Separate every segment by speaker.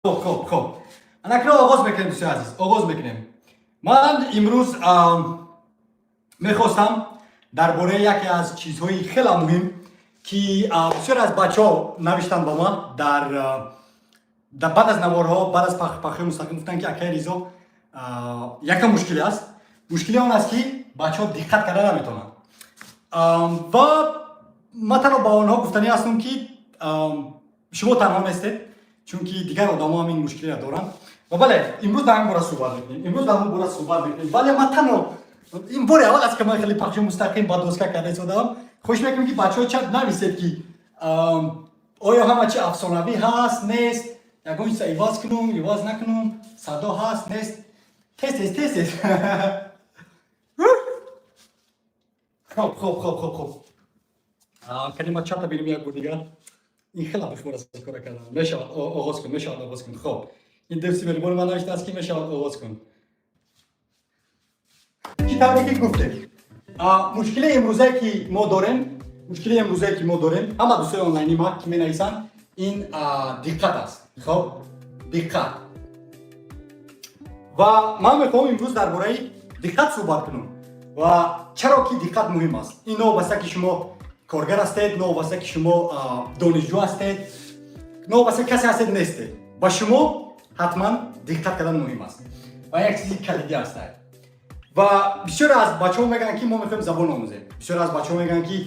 Speaker 1: Хуб, хуб, хуб, анакно оғоз мекунем, дӯстои азиз, оғоз мекунем. Ман имрӯз мехостам дар бораи яке аз чизҳои хеле муҳим, ки бисёре аз бачаҳо навиштанд ба ман дар баъд аз наворҳо, баъд аз пахши мустақим, гуфтанд, ки акаи Ризо, якам мушкиле аст. Мушкили он аст, ки бачаҳо диққат карда наметавонанд. Ва ман танҳо ба онҳо гуфтанӣ ҳастам, ки шумо танҳо нестед, чунки дигар одамо ҳам ин мушкилиро доранд. Ва бале, имрӯз дар ин бора суҳбат мекунем, имрӯз дар ин бора суҳбат мекунем. Вале ман танҳо ин бори аввал аст, ки ман хеле пахши мустақим ба доска карда истодаам. Хоҳиш мекунем, ки бачаҳо чат нависед, ки оё ҳама чи афсонавӣ ҳаст, нест, ягон чиза иваз кунум, иваз накунум, садо ҳаст, нест, тез тез, тез тез. Хоб, хоб, хоб, хоб, хоб, калима чата бинем як бор дигар. Ин хеле душвор аст кора кардан. Мешавад оғоз кун, мешавад оғоз кун. Хоб, ин дӯсти меҳрибони ман навиштааст, ки мешавад оғоз кун. Чӣ тавре ки гуфтем, мушкили имрӯзае, ки мо дорем, мушкили имрӯзае, ки мо дорем, ҳама дӯстои онлайни ма, ки менависанд, ин диққат аст. Хоб, диққат. Ва ман мехоҳам имрӯз дар бораи диққат суҳбат кунам ва чаро ки диққат муҳим аст. Ин новобаста, ки шумо коргар ҳастед, новобаста, ки шумо донишҷӯ ҳастед, новобаста касе ҳастед, нестед, ба шумо ҳатман диққат кардан муҳим аст ва як чизи калидӣ аст. Ва бисёре аз бачаҳо мегӯянд, ки мо мехоҳем забон омӯзем, бисёре аз бачаҳо мегӯянд, ки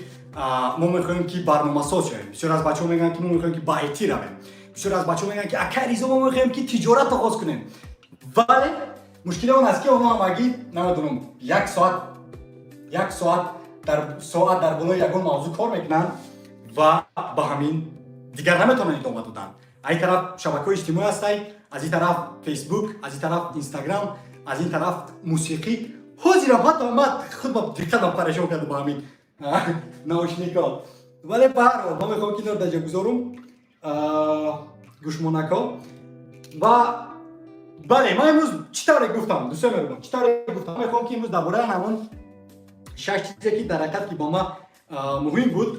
Speaker 1: мо мехоҳем, ки барномасоз шавем, бисёре аз бачаҳо мегӯянд, ки мо мехоҳем, ки ба IT равем, бисёре аз бачаҳо мегӯянд, ки акай Ризо, мо мехоҳем, ки тиҷорат оғоз кунем. Вале мушкили он аст, ки онҳо ҳамагӣ, намедонам, як соат, як соат дар соат дар болои ягон мавзӯъ кор мекунанд ва ба ҳамин дигар наметавонанд идома додан. Аз ин тараф шабакаҳои иҷтимоӣ ҳастай, аз ин тараф Фейсбук, аз ин тараф Инстаграм, аз ин тараф мусиқӣ. Ҳозирам ҳатто ман худ ба диққатам парешон карда ба ҳамин наушник о. Вале ба ҳар ҳол ман мехоҳам, ки инро дар ҷо гузорум, гӯшмонакҳо. Ва бале, ман имрӯз, чӣ тавре гуфтам, дӯстои меҳрубон, чӣ тавре гуфтам, мехоҳам, ки имрӯз дар бораи ҳамон шаш чизе, ки дар ҳақиқат ки ба ман муҳим буд,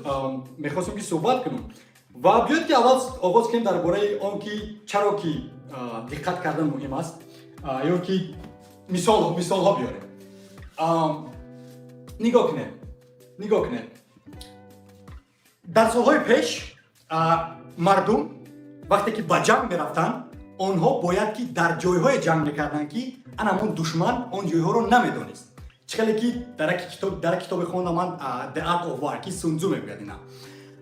Speaker 1: мехостам, ки суҳбат кунам. Ва биёед, ки аввал оғоз кунем дар бораи он, ки чаро ки диққат кардан муҳим аст, ё ки мисолҳо биёрем. Нигоҳ кунед, нигоҳ кунед, дар солҳои пеш мардум вақте ки ба ҷанг мерафтанд, онҳо бояд ки дар ҷойҳое ҷанг мекарданд, ки ан ҳамон душман он ҷойҳоро намедонист. Чӣ хеле ки дар як китобе хондам ман, The Art of War, ки Сунцзу мегӯяд ина.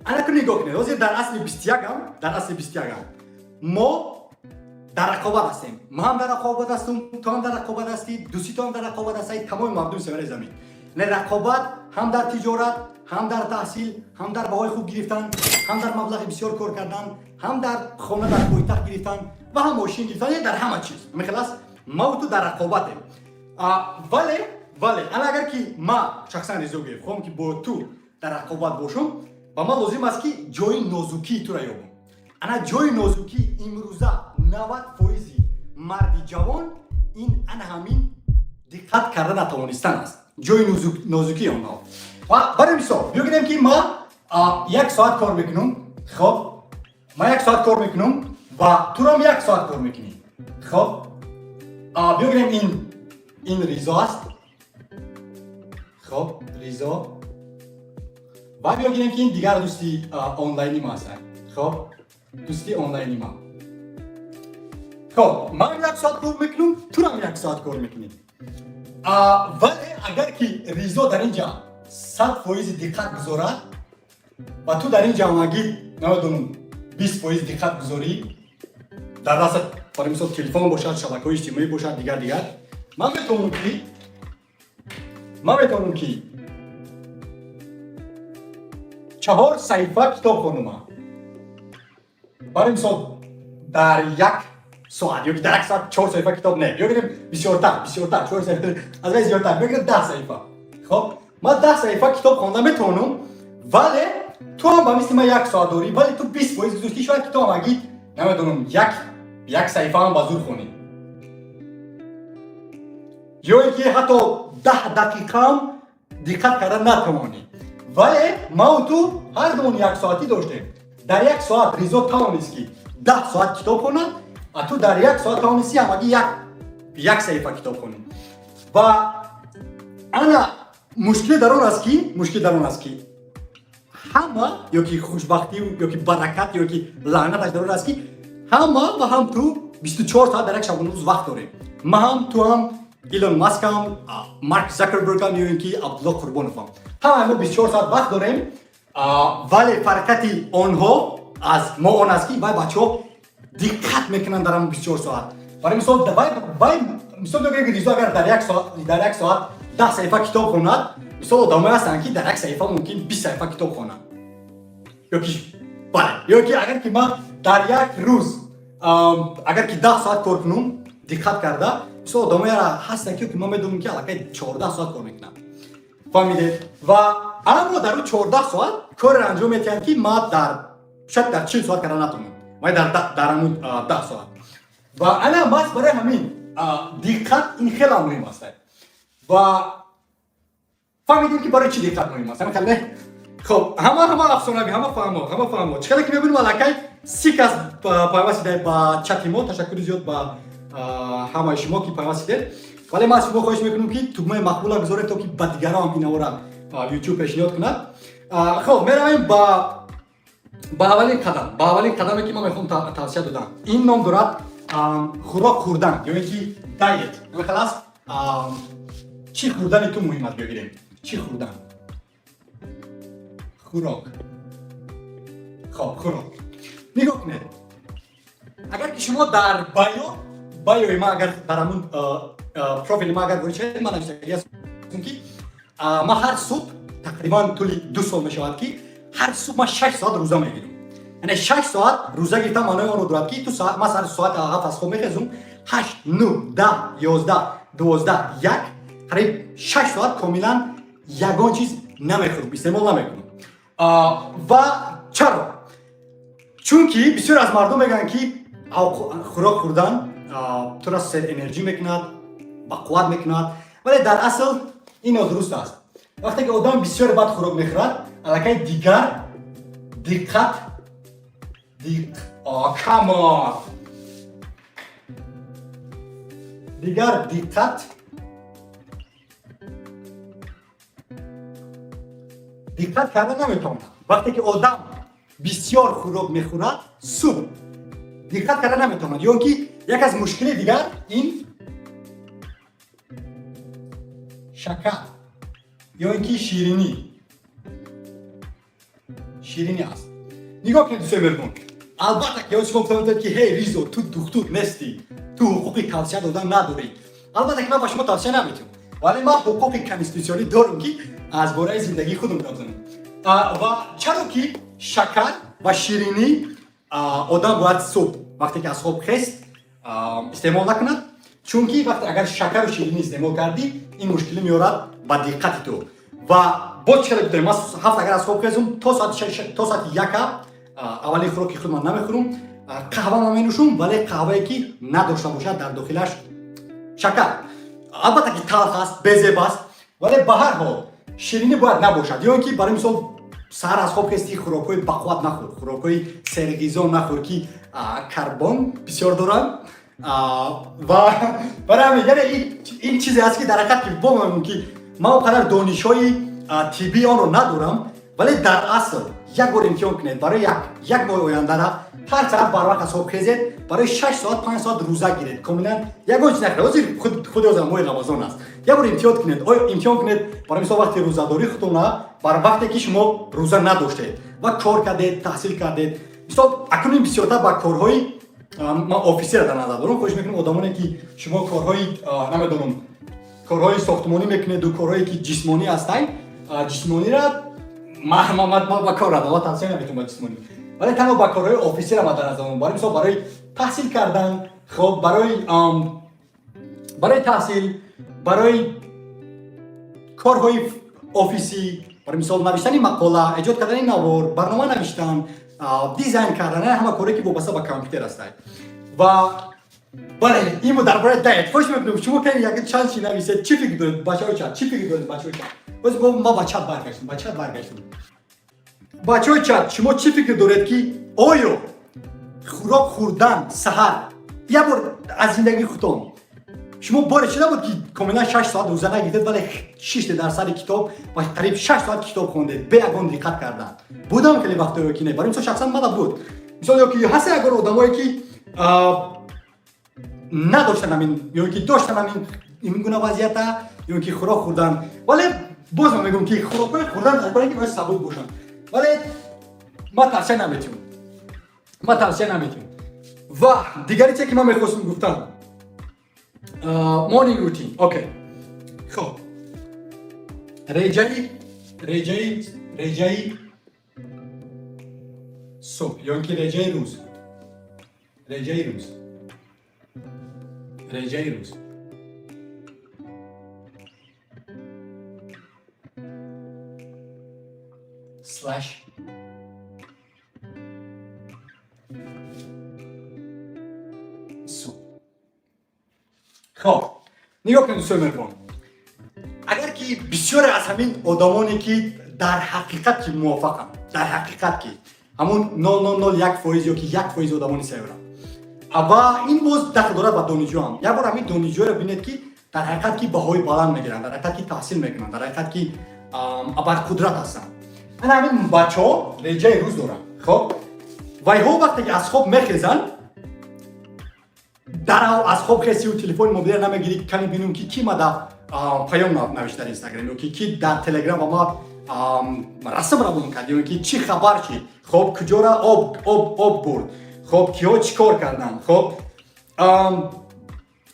Speaker 1: Анаку нигоҳ кунед, ҳозир дар асри 21-ам, дар асри 21-ам мо дар рақобат ҳастем. Ман ҳам дар рақобат ҳастам, ту ҳам дар рақобат ҳастӣ, дӯсти ту ҳам дар рақобат ҳастӣ, тамоми мардуми сари замин. Не, рақобат ҳам дар тиҷорат, ҳам дар таҳсил, ҳам дар баҳои хуб гирифтан, ҳам дар маблағи бисёр кор кардан, ҳам дар хона дар пойтахт гирифтан ва ҳам мошин гирифтан, дар ҳама чиз мехел аст. Маву ту дар рақобатем. Вале ана агар ки ма шахсан, Ризогиев, хоҳам, ки бо ту дар рақобат бошам, ба ман лозим аст, ки ҷои нозукии тура ёбам. Ана ҷои нозукӣ имрӯза 90 фоизи марди ҷавон ин ана ҳамин диққат карда натавонистан аст, ҷои нозукии онҳо. Ва барои мисол биёгирем, ки ман як соат кор мекунам. Хоб, ман як соат кор мекунам ва турам як соат кор мекунӣ. Хоб, биёгирем, ин Ризо аст. Хоб, Ризо. Ва биёгирем, ки ин дигар дӯсти онлайни ма аст. Хоб, дӯсти онлайни ма. Хоб, ман як соат кор мекунам, турам як соат кор мекунӣ. Вале агар ки Ризо дар ин ҷа 100 фоизи диққат гузорад ва ту дар ин ҷа ҳамагӣ, намедонам, 20 фоиз диққат гузорӣ, дар дастат барои мисол телефон бошад, шабакаҳои иҷтимоӣ бошад, дигар дигар, ман метавонам, ки чаҳор саҳифа китоб хонум, барои мисол, дар як соат, ё ки дар як соат чор саҳифа китоб не, ё гирем бисёртар, чор саҳифа аз вай зиёдтар, бигирем 10 саҳифа. Хоб, ман 10 саҳифа китоб хонда метавонам, вале ту ҳам ба мисли ман як соат дорӣ, вале ту 20 фоиз гузоштӣ. Шояд ки ту ҳамагӣ, намедонам, як саҳифа ҳам ба зур хонӣ ё ин ки ҳатто 10 дақиқаам диққат карда натавонӣ. Вале маву ту ҳар думон як соатӣ доштем. Дар як соат Ризо тавонист, ки 10 соат китоб хонад. А ту дар як соат тавонисти ҳамагӣ як саҳифа китоб хонӣ. Ва ана мушкил дар он аст, ки ҳама ёки хушбахтӣ, ёки баракат, ёки лаънаташ дар он аст, ки ҳама ва ҳам ту 24 соат дар як шабонарӯз вақт дорем. Ма ҳам, ту ҳам, Илон Маск ҳам, Марк Закерберг ҳам ё ин ки Абдулло Қурбонов ҳам, ҳамаи мо 24 соат вақт дорем. Вале фарқияти онҳо аз мо он аст, ки вай бачаҳо диққат мекунанд дар ҳамон 24 соат. Барои мисол, вай мисол мегӯяд, ки Ризо агар дар як соат 10 саҳифа китоб хонад, мисол, одамое ҳастанд, ки дар як саҳифа мумкин 20 саҳифа китоб хонанд. Ёки бале, ёки агар ки ман дар як рӯз агар ки 10 соат кор кунум диққат карда, мисол, одамое ҳастанд, ки ман медонам, ки аллакай 14 соат кор мекунанд. Фаҳмидед? Ва аммо дар ӯ 14 соат кореро анҷом медиҳанд, ки ман дар шояд дар 40 соат карда натонам, вай дар ҳамун 10 соат. Ва ана маҳз барои ҳамин диққат ин хеле муҳим аст. Ва фаҳмидем, ки барои чӣ диққат муҳим аст. Ҳама хоб, ҳама афсонавӣ, ҳама фаҳмо, ҳама фаҳмо. Чӣ хеле ки мебинем, аллакай 30 кас пайваст шидаед ба чати мо. Ташаккури зиёд ба ҳамаи шумо, ки пайваст шидед. Вале ман аз шумо хоҳиш мекунам, ки тугмаи мақбула гузоред, то ки ба дигарон ҳам инавора YouTube пешниҳод кунад. Хоб, меравем ба аввалин қадам, ба аввалин қадаме, ки ман мехоҳам тавсия додам. Ин ном дорад хӯрок хӯрдан ё ин ки diet. Хел аст, чӣ хӯрдани ту муҳим аст. Бигирем, чӣ хӯрдан, хӯрок. Хоб, хӯрок. Нигоҳ кунед, агар ки шумо дар bio и ман, агар дар ҳамун профили ман агар ворид шавед, ман навиштагӣ ҳастам, ки ман ҳар субҳ, тақрибан тӯли 2 сол мешавад, ки ҳар субҳ ман 6 соат рӯза мегирам. Яъне 6 соат рӯза гирифтан маънои онро дорад, ки ту ман сари соати 7 аз хоб мехезум, 8, 9, 10, 11, 12, 1, қариб 6 соат комилан ягон чиз намехӯрам, истеъмол намекунам. Ва чаро? Чунки бисёр аз мардум мегӯянд, ки хӯрок хӯрдан тура сер энерҷӣ мекунад, ба қувват мекунад. Вале дар асл ин нодуруст аст. Вақте ки одам бисёре бад хӯрок мехӯрад, аллакай дигар диққат come on, дигар диққат карда наметавонад. Вақте ки одам бисёр хӯрок мехӯрад, субҳ диққат карда наметавонад. Ё ки як аз мушкили дигар ин шакар ё ин ки ширинӣ аст. Нигоҳ кунед, дӯстои меҳрубон, албатта ки шумо гуфта метавонед, ки ҳей, Ризо, ту духтур нестӣ, ту ҳуқуқи тавсия додан надорӣ. Албатта ки ман ба шумо тавсия наметиҳам, вале ман ҳуқуқи конститутсионӣ дорам, ки аз бораи зиндагии худам гап занам. Ва чаро ки шакар ва ширинӣ одам бояд субҳ, вақте ки аз хоб хест, истеъмол накунад? Чунки вақте агар шакару ширинӣ истеъмол кардӣ, ин мушкилӣ меорад ба диққати ту. Ва боз чӣ хеле гуфтем, ман 7 агар аз хоб хезум, то соати 1 аввалин хӯроки худ ман намехӯрам. Қаҳва ман менӯшум, вале қаҳвае, ки надошта бошад дар дохилаш шакар. Албатта ки талх аст, безеб аст, вале ба ҳар ҳол ширинӣ бояд набошад. Ё ин ки барои мисол, саҳар аз хоб хести, хӯрокҳои бақувват нахӯр, хӯрокҳои серғизо нахӯр, ки карбон бисёр доранд. Ва барои ҳамин, яъне ин чизе аст, ки дар ҳақиқат ки бомам, ки ман он қадар донишҳои тиббии онро надорам, вале дар асл як бор имтиҳон кунед. Барои як моҳи ояндара ҳар саҳар барвақт аз хоб хезед, барои 6 соат, 5 соат рӯза гиред, комилан ягон чиз нахӯред. Ҳозир худи ҳозир моҳи Рамазон аст. Як бор имтиҳон кунед, имтиҳон кунед. Барои мисол, вақти рӯзадорӣ худтона бар вақте ки шумо рӯза надоштед ва кор кардед, таҳсил кардед, мисол, акнун бисёртар ба корҳои ман офисера дар назар дорам. Хоҳиш мекунам, одамоне ки шумо корҳои, намедонам, корҳои сохтмонӣ мекунеду корҳое ки ҷисмонӣ ҳастанд, ҷисмонира ма ба кор радам, тавсия наметавонам ба ҷисмонӣ, вале танҳо ба корҳои офисера ма дар назар дорам. Барои мисол, барои таҳсил кардан, хоб, барои таҳсил, барои корҳои офисӣ, барои мисол, навиштани мақола, эҷод кардани навор, барнома навиштан, дизайн кардан, ҳама коре, ки вобаста ба компютер ҳастанд. Ва бале, ин буд дар бораи diet. Хоҳиш мекунам, шумо кани як чанд чи нависед, чӣ фикр доред, бачаҳои чат, чӣ фикр доред, бачаҳои чат? Боз ма ба чат баргаштем, ба чат баргаштем. Бачаҳои чат, шумо чӣ фикр доред, ки оё хӯрок хӯрдан саҳар Як бор аз зиндагии худтон, шумо боре шуда буд, ки комилан 6 соат рӯза нагирифтед, вале шиште дар сари китоб ва қариб 6 соат китоб хондед, бе ягон диққат кардан? Будам хеле вақтое ки не? Барои мисол, шахсан мада буд. Мисол, ё ки ҳаста ягон одамое, ки надоштан ҳамин ё ки доштан ҳамин ин гуна вазъията, ё ки хӯрок хӯрдан? Вале боз ман мегӯям, ки хӯрокҳои хӯрдан аз барои ки бояд сабук бошанд, вале ман тавсия наметиҳам, ман тавсия наметиҳам. Ва дигари чизе, ки ман мехостам гуфтан, morning routine. Okay, хоб, реҷаи субҳ ё ин ки реҷаи рӯз, реҷаи рӯз. Слэш субҳ. Хоб, нигоҳ кунед, дӯстои меҳрубон, агар ки бисёре аз ҳамин одамоне, ки дар ҳақиқат ки муваффақанд, дар ҳақиқат ки ҳамун 0,001% ё ки 1% одамони сайёра, ва ин боз дахл дорад ба донишҷӯам. Як бор ҳамин донишҷӯеро бинед, ки дар ҳақиқат ки баҳои баланд мегиранд, дар ҳақиқат ки таҳсил мекунанд, дар ҳақиқат ки абарқудрат ҳастанд. Ана ҳамин бачаҳо реҷаи рӯз доранд. Хоб, вайҳо вақте ки аз хоб мехезанд, дарав аз хоб хесию телефони мобилиро намегирӣ, кани бинум, ки ки ма да паём навишт дар Инстаграм ё ки ки дар Телеграм ба ма расм равон кард, ё ки чӣ хабар шид, хоб, куҷора об бурд, хоб, киҳо чӣ кор карданд, хоб,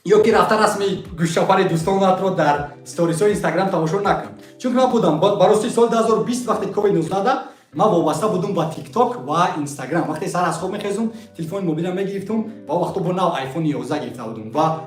Speaker 1: ё ки рафта расми гӯштчапари дӯстонатро дар сторисҳои Инстаграм тамошо накун. Чунки ман будам, ба рости, соли 2020, вақте ковид 19, ман вобаста будум ба Тикток ва Инстаграм. Вақте сар аз хоб мехезум, телефони мобилам мегирифтум ва вақто бо нав Айфони 11 гирифта будум. Ва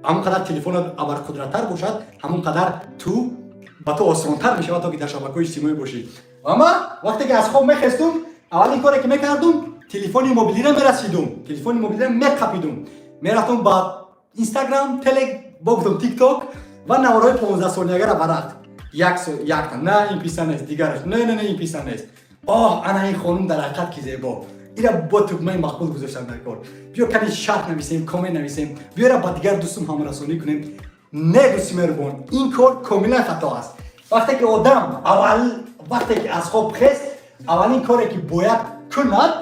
Speaker 1: ҳамон қадар телефонат абарқудраттар бошад, ҳамон қадар ту ба ту осонтар мешавад, то ки дар шабакаҳои иҷтимоӣ бошӣ. Ва ман вақте ки аз хоб мехестум, аввалин коре, ки мекардум, телефони мобилиро мерасидум, телефони мобилиро меқапидум, мерафтум ба Инстаграм, телег, бо гуфтум, Тикток ва наворҳои 15 сониягара варақ якта. На, ин писа нест, дигараш, не, не, не, ин писа нест. Оҳ, ана ин хонум дар ҳақиқат ки зебо, ира бо тугмаи мақбул гузоштам дар кор. Биё, ками шарҳ нависем, коммент нависем, биёра ба дигар дӯстум ҳамрасонӣ кунем. Не, дӯсти меҳрубон, ин кор комилан хато аст. Вақте ки одам аввал, вақте ки аз хоб хест, аввалин коре, ки бояд кунад,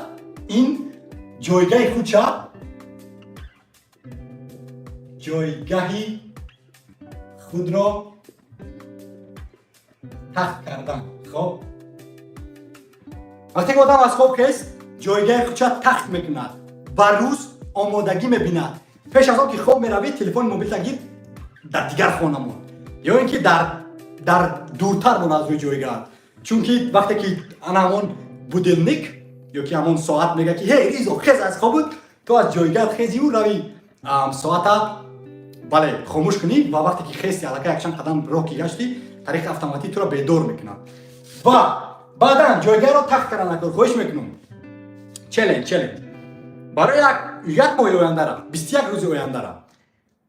Speaker 1: ин ҷойгаҳи худша, ҷойгаҳи худро тахт кардан. Хоб, вақте ки одам аз хоб хест, ҷойгаҳи худша тахт мекунад, ба рӯз омодагӣ мебинад. Пеш аз он ки хоб меравӣ, телефони мобилта гир, дар дигар хона мон ё ин ки дар дуртар мон аз рӯи ҷойгаҳат. Чунки вақте ки ана ҳамон будильник ё ки ҳамон соат мега, ки ҳей, Ризо, хез аз хобут, ту аз ҷойгаҳат хезиву рави соата, бале, хомӯш кунӣ. Ва вақте ки хести, аллакай якчанд қадам роҳ ки гаштӣ, тариқи автоматӣ туро бедор мекунад. Ва баъдан ҷойгаҳро тахт кардан накор. Хоҳиш мекунам, челлендж барои як моҳи ояндара, 21 рӯзи ояндара: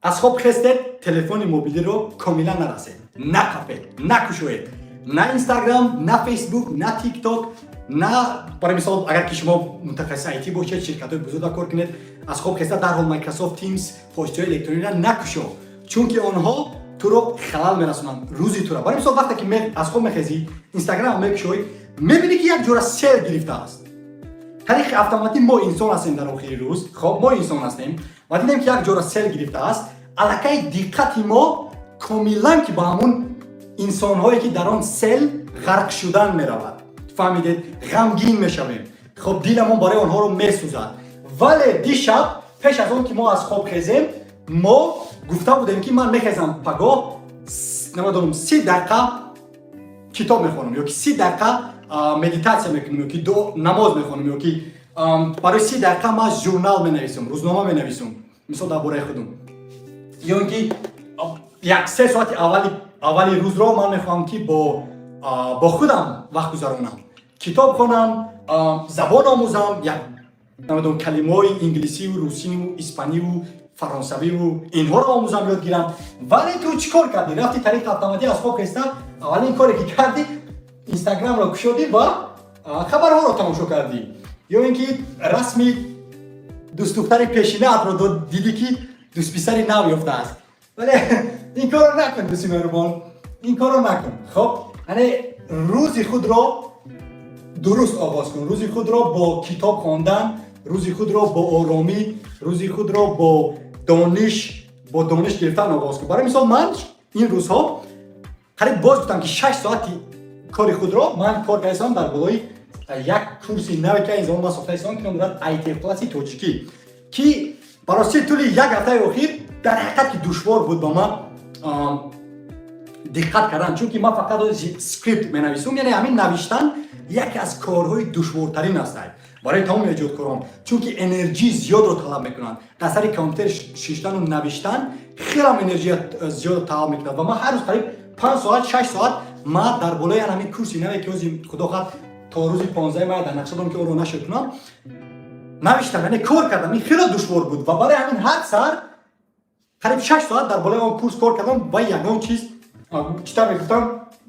Speaker 1: аз хоб хестед, телефони мобилиро комилан нарасед, нақафед, накушоед, на Инстаграм, на Фейсбук, на Тикток, на, барои мисол, агар ки шумо мутахассиси IT бошед, ширкатҳои бузургда кор кунед, аз хоб хеста дарҳол Microsoft Teams, почтаҳои электрониро накушо, чунки онҳо туро халал мерасонанд, рӯзи тура. Барои мисол, вақте ки аз хоб мехезӣ, Инстаграм мекушоӣ, мебинӣ, ки як ҷора сел гирифтааст. Тариқи автоматӣ, мо инсон ҳастем дар охири рӯз, хоб, мо инсон ҳастем ва дидем, ки як ҷора сел гирифтааст. Аллакай диққати мо комилан ки ба ҳамун инсонҳое, ки дар он сел ғарқ шудан меравад. Фаҳмидед? Ғамгин мешавем, хоб, диламон барои онҳоро месӯзад. Вале дишаб, пеш аз он ки мо аз хоб хезем, мо гуфта будем, ки ман мехезам пагоҳ, намедонам, 30 дақиқа китоб мехонам ё ки 30 дақиқа медитатсия мекунам, ё ки намоз мехонам, ё ки барои 30 дақиқа ман журнал менависам, рӯзнома менависам, мисол, дар бораи худам, ё ин ки як се соати аввали рӯзро ман мехоҳам, ки бо худам вақт гузаронам, китоб хонам, забон омӯзам, як, намедонам, калимаҳои инглисиву русиву испаниву фаронсавиву инҳоро омӯзам, ёд гирам. Вале ту чӣ кор кардӣ? Рафти, тариқи автоматӣ аз хоб хеста, аввалин коре, ки кардӣ, Инстаграмро кушодӣ ва хабарҳоро тамошо кардӣ ё ин ки расми Дӯстдухтари пешинаатро дидӣ, ки дӯстписари нав ёфтааст. Вале ин корро накун, дӯсти меҳрубон, ин корро накун. Хоб, яъне рӯзи худро дуруст оғоз кун, рӯзи худро бо китоб хондан, рӯзи худро бо оромӣ, рӯзи худро бо дониш гирифтан оғоз кун. Барои мисол, ман ин рӯзҳо қариб боз гуфтам, ки 6 соати кори худро ман кор кардастам дар болои як курси наве, ки ин замон ман сохта истодам, ки ном дорад IT Plus тоҷикӣ, ки барости тӯли як ҳафтаи охир дар ҳақиқат ки душвор буд ба ман диққат кардан, чунки ман фақат скрипт менависум. Яъне ҳамин навиштан яке аз корҳои душвортарин астад барои тамоми эҷодкорон, чунки энерҷии зиёдро талаб мекунанд. Дар сари компютер шиштану навиштан хелам энергия зиёд талаб мекунад ва ман ҳар рӯз қариб 5 соат, 6 соат ман дар болои ҳамин курси наве, ки ҳозир, худо хоҳад, то рӯзи 15 май дар нақша дорам, ки онро нашр кунам, навиштам, яъне кор кардам. Ин хеле душвор буд ва барои ҳамин ҳар саҳар қариб 6 соат дар болои он курс кор кардам ва ягон чиз, чӣ тавр мегуфтам,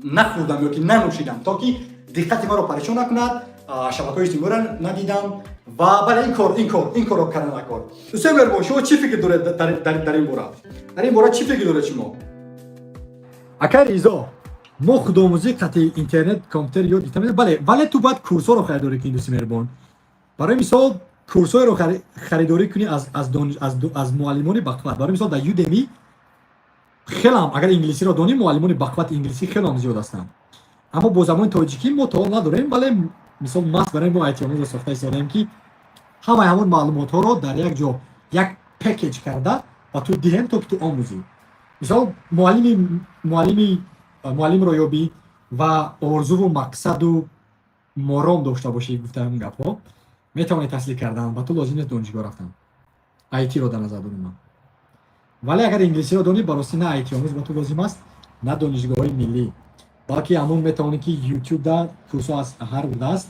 Speaker 1: нахӯрдам ё ки нанӯшидам, то ки диққати маро парешон накунад, шабакаҳои иҷтимоиро надидам. Ва бале, ин корро кардан накор. Дӯстони меҳрубон, шумо чӣ фикр доред дар ин бора? Дар ин бора чӣ фикр доред шумо? Акай Ризо, мо худомӯзӣ қати интернет, компютер ёд гирифтам. Бале, вале ту бояд курсҳоро харидорӣ кунӣ, дӯсти меҳрубон. Барои мисол, курсҳоеро харидорӣ кунӣ аз муаллимони бақувват. Барои мисол, дар Udemy хелам, агар инглисиро донӣ, муаллимони бақуввати инглисӣ хелам зиёд ҳастанд, аммо бо забони тоҷикӣ мо то ҳол надорем. Вале мисол, маст барои мо айтиомӯзро сохта истодаем, ки ҳамаи ҳамон маълумотҳоро дар як ҷо, як package карда ба ту диҳем, то ки ту омӯзӣ. Мисол, муаллимро ёбӣ ва орзуву мақсаду мором дошта бошӣ, гуфтаам гапҳо, метавонӣ таҳсил кардан, ба ту лозим нест донишгоҳ рафтан. IT-ро дар назар дорем ман. Вале агар инглисиро донӣ, ба ростӣ на IT омӯз ба ту лозим аст, на донишгоҳҳои миллӣ, балки ҳамон метавонӣ, ки YouTube-да курсҳо аз ҳар будааст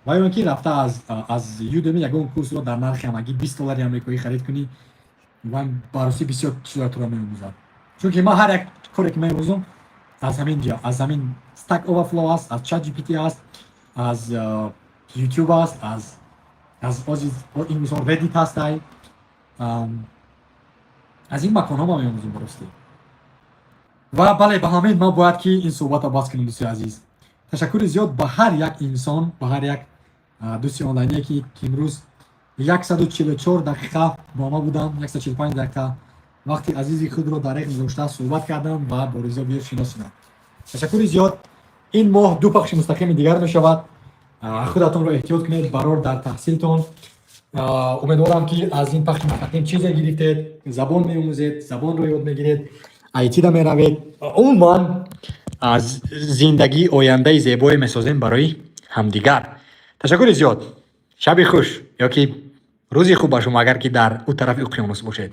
Speaker 1: ва ё ин ки рафта аз Udemy ягон курсро дар нархи ҳамагӣ 20 доллари амрикоӣ харид кунӣ ва ба ростӣ бисёр чизҳоро туро меомӯзад, чунки ман ҳар як коре ки меомӯзам, аз ҳамин ҷо, аз ҳамин Stack Overflow аст, аз ChatGPT аст, аз YouTube аст, аз ин мисол Reddit ҳастай, аз ин маконҳо ман меомӯзам ба ростӣ. Ва бале, ба ҳамин ман бояд ки ин суҳбатро бас кунем. Дӯстои азиз, ташаккури зиёд ба ҳар як инсон, ба ҳар як дӯсти онлайние, ки имрӯз 144 дақиқа бо ма будам, 145 дақиқа вақти азизи худро дареғ гузошта суҳбат кардам ва бо Ризо Биев шинос шудам. Ташаккури зиёд. Ин моҳ ду пахши мустақими дигар мешавад. Худатонро эҳтиёт кунед, барор дар таҳсилтон. Умедворам, ки аз ин пахши мустақим чизе гирифтед, забон меомӯзед, забонро ёд мегиред, IT-да меравед, умуман аз зиндагии ояндаи зебое месозем барои ҳамдигар. Ташаккури зиёд, шаби хуш ё ки рӯзи хуб ба шумо, агар ки дар ӯ тарафи уқёнус бошед.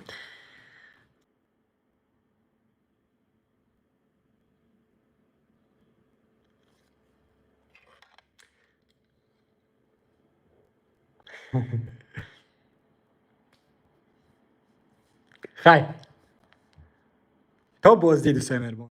Speaker 1: Хайр, то боздид, дӯстои меҳрубон.